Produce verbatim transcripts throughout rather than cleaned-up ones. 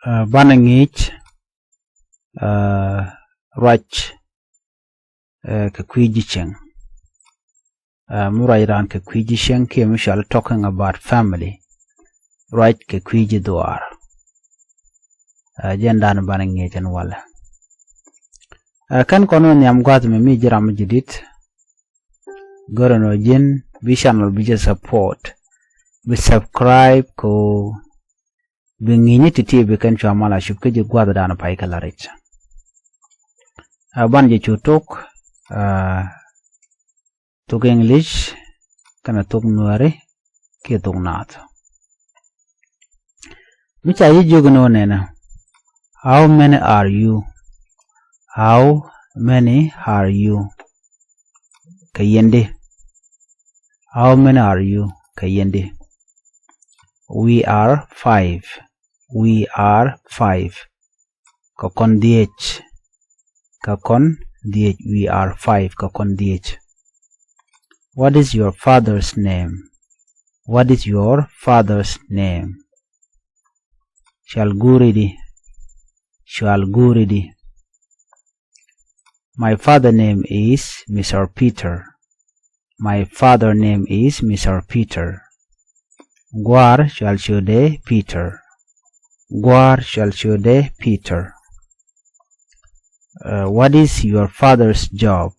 Banɛ ŋi̱i̱c ruac kɛ kui̱ ji̱ cieŋ. Mi ruac raan kɛ kui̱ ji̱ cieŋ kiɛ mi cɔal talking about family, ruac kɛ kui̱ ji̱ dhuaar. Jɛn dan banɛ ŋi̱i̱c ɛn walɛ. Kɛn kɔn nhiam gua̱th mi mi ji̱ ram mi ji̱ di̱t. Gör ɛn ɣöö ji̱n bi channel bi jɛ support, bi subscribe kɛ ɣöö bi ŋi̱i̱cni ti̱ti̱ bi kɛn cua mal a cup kä ji̱ gua̱thdan pay kɛ la rɛc. Ɛ ban jɛ cu tok, ɛ, thok English kɛnɛ thok Nuääri kiɛ thok Naath. Mi ca ji̱ jiök ni wä nɛnɛ, how many are you? How many are you? Kɛ yɛn di? How many are you? Kɛ yɛn di? We are five. We are five. Kɛ kɔn dhiec. Kɛ kɔn dhiec. We are five. Kɛ kɔn dhiec. What is your father's name? What is your father's name? Cual guuri di? Cual guuri di? My father name is Mister Peter. My father name is Mister Peter. Gua̱a̱r cual ciötdɛ Peter. Gua̱a̱r cual ciötdɛ Peter. Uh, what is your father's job?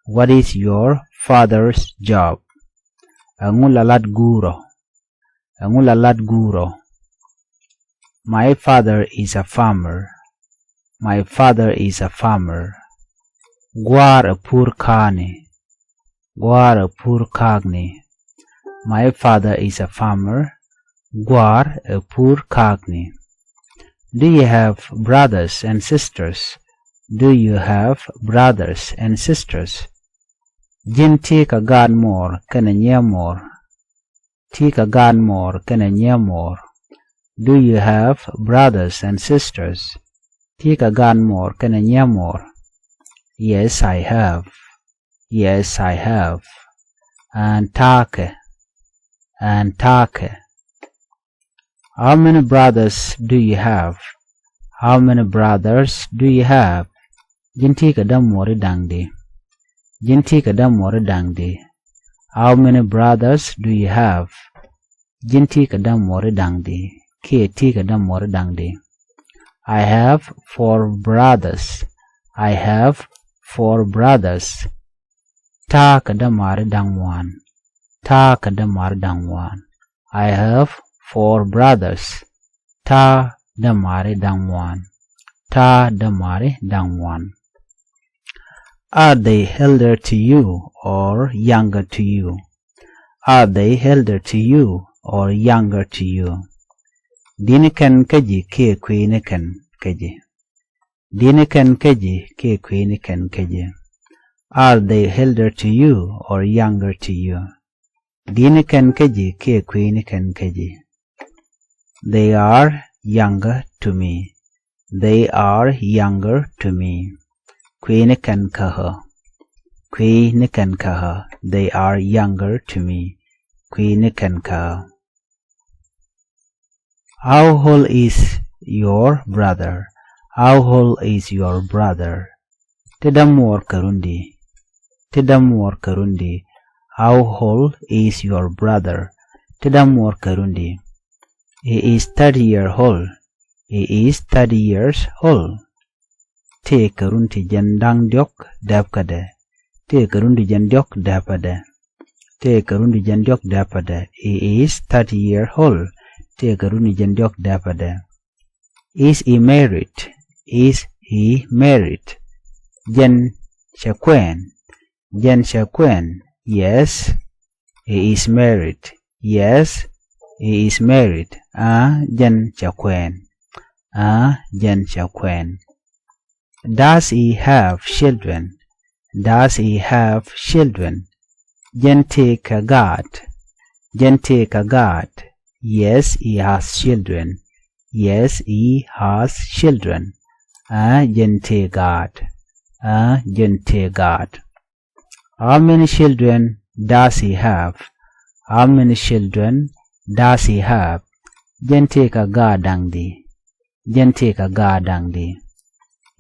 What is your father's job? Ɛŋu la lat guurɔ? Ɛŋu la lat guurɔ? My father is a farmer. My father is a farmer. Gua̱a̱r ɛ pur ka̱a̱kni. Gua̱a̱r ɛ pur ka̱a̱kni. My father is a farmer. Gua̱a̱r ɛ pur ka̱a̱kni. Do you have brothers and sisters? Do you have brothers and sisters? Ji̱n ti̱i̱ kɛ gaat muɔɔr kɛnɛ nyiee muɔɔr? Ti̱i̱ kɛ gaat muɔɔr kɛnɛ nyiee muɔɔr? Do you have brothers and sisters? Ti̱i̱ kɛ gaat muɔɔr kɛnɛ nyiee muɔɔr? Yes, I have. Yes, I have. Ɛn ta̱a̱kɛ. Ɛn ta̱a̱kɛ. How many brothers do you have? How many brothers do you have? Ji̱n ti̱i̱ kɛ dämuɔɔri da̱ŋ di? Ji̱n ti̱i̱ kɛ dämuɔɔri da̱ŋ di? How many brothers do you have? Ji̱n ti̱i̱ kɛ dämuɔɔri da̱ŋ di? Kiɛ ti̱i̱ kɛ dämuɔɔri da̱ŋ di? I have four brothers. I have four brothers. Ta̱a̱ kɛ dämaari da̱ŋ ŋuan. Ta̱a̱ kɛ dämaari da̱ŋ ŋuan. I have four brothers. Ta̱a̱ dämaari da̱ŋ ŋuan. Ta̱a̱ dämaari da̱ŋ ŋuan. Are they elder to you or younger to you? Are they elder to you or younger to you? Di̱t ni kɛn kä ji̱ kiɛ kui̱ ni kɛn kä ji̱? Di̱t ni kɛn kä ji̱ kiɛ kui̱ ni kɛn kä ji̱? Are they elder to you or younger to you? Di̱t ni kɛn kä ji̱ kiɛ kui̱ ni kɛn kä ji̱? They are younger to me. They are younger to me. Kui̱ ni kɛn kä ɣä. Kui̱ ni kɛn kä ɣä. They are younger to me. Kui̱ ni kɛn kä ɣä. How old is your brother? How old is your brother? Ti däm wuɔr kärun di? Ti däm wuɔr kärun di? How old is your brother? Ti däm wuɔr kärun di? He is thirty year old. He is thirty years old. Tëë kärun ti jiɛn da̱ŋ diɔ̱k dääp kädɛ. Tëë kärun ti jiɛn diɔ̱k dääp kädɛ. Tëë kärun ti jiɛn diɔ̱k dääp kädɛ. He is thirty year old. Tëë kärun ti jiɛn diɔ̱k dääp kädɛ. Is he married? Is he married? Jɛn cɛ kuɛɛn. Jɛn cɛ kuɛɛn. Yes, he is married. Yes, he is married. Aa, jɛn cɛ kuɛɛn. Aa, jɛn cɛ kuɛɛn. Does he have children? Does he have children? Jɛn tëë kɛ gaat? Jɛn tëë kɛ gaat? Yes, he has children. Yes, he has children. Aa, jɛn tëë gaat. Aa, jɛn tëë gaat. How many children does he have? How many children does he have? Jɛn tëë kɛ gaat da̱ŋ di? Jɛn tëë kɛ gaat da̱ŋ di.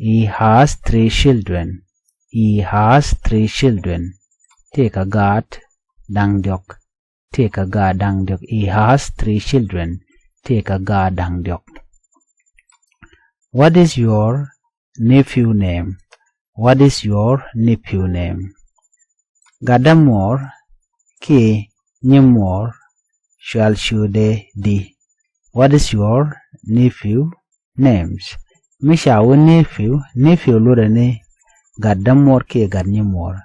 He has three children. He has three children. Tëë kɛ gaat da̱ŋ diɔ̱k. Tëë kɛ gaat da̱ŋ diɔ̱k. He has three children. Tëë kɛ gaat da̱ŋ diɔ̱k. What is your nephew name? What is your nephew name? Gatdä muɔɔr kiɛ nyimuɔɔr cual ciötdɛ di? What is your nephew names? Mi ca wä nephew, nephew lotdɛ ni gatdä muɔɔr kiɛ gatnyimuɔɔr.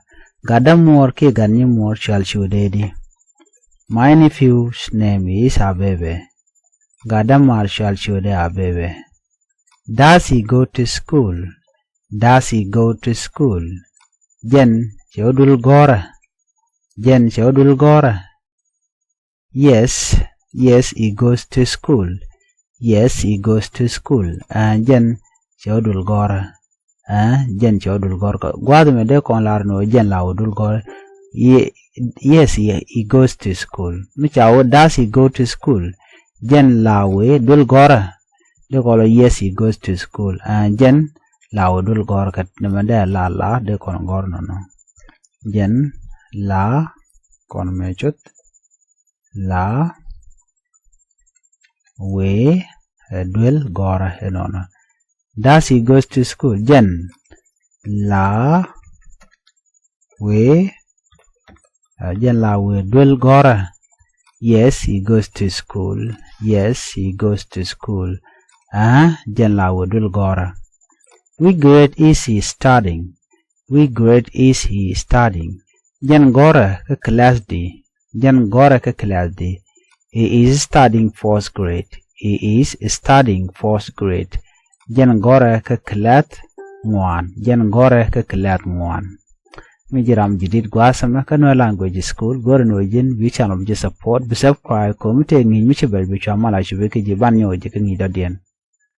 Gatdä muɔɔr kiɛ gatnyimuɔɔr cual ciötdɛ di? My nephew's name is Abebe. Gatdä maar cual ciötdɛ Abebe. Does he go to school? Does he go to school? Jɛn cɛ wä duel gɔ̱rä? Jɛn cɛ wä duel gɔ̱rä? Yes, yes, he goes to school. Yes, he goes to school. Aa, jɛn cɛ wä duel gɔ̱rä. Aa, jɛn cɛ wä duel gɔ̱rä. Gua̱a̱th mɛ dee kɔn lar ni wä jɛn la wä duel gɔ̱rä. Ye-, yes, he, he goes to school. Mi ca wä, does he go to school? Jɛn la wä duel gɔ̱rä. Dee kɔn lɔ, yes, he goes to school. Aa, jɛn la wä duel gɔ̱rä. Kä ni mɛ dee la la dee kɔn gɔ̱rä nɔnɔ. Jɛn la kɔn mɛ cuth. La wee, eh, duel gɔ̱rä inɔnɔ. Does he goes to school? Jɛn la wee, eh, jɛn la wee duel gɔ̱rä? Yes, he goes to school. Yes, he goes to school. Aa, jɛn la wee duel gɔ̱rä. Which grade is he studying? Which grade is he studying? Jɛn gɔ̱rä kä class di? Jɛn gɔ̱rä kä class di? He is studying fourth grade. He is studying fourth grade. Jɛn gɔ̱rä kä class ŋuan. Jɛn gɔ̱rä kä class ŋuan. Mi ji̱ ram jidit gua̱a̱th ɛmɛ kä Nuer Language School, go̱rɛ ni wä ji̱n bi channel bi ji̱ support, bi subscribe, kɛ mi tëë ŋi̱i̱c mi ci bɛl bi cua mal a cupi kä ji̱ ban nyɔk ji̱ kä ŋi̱i̱c dɔ̱diɛn.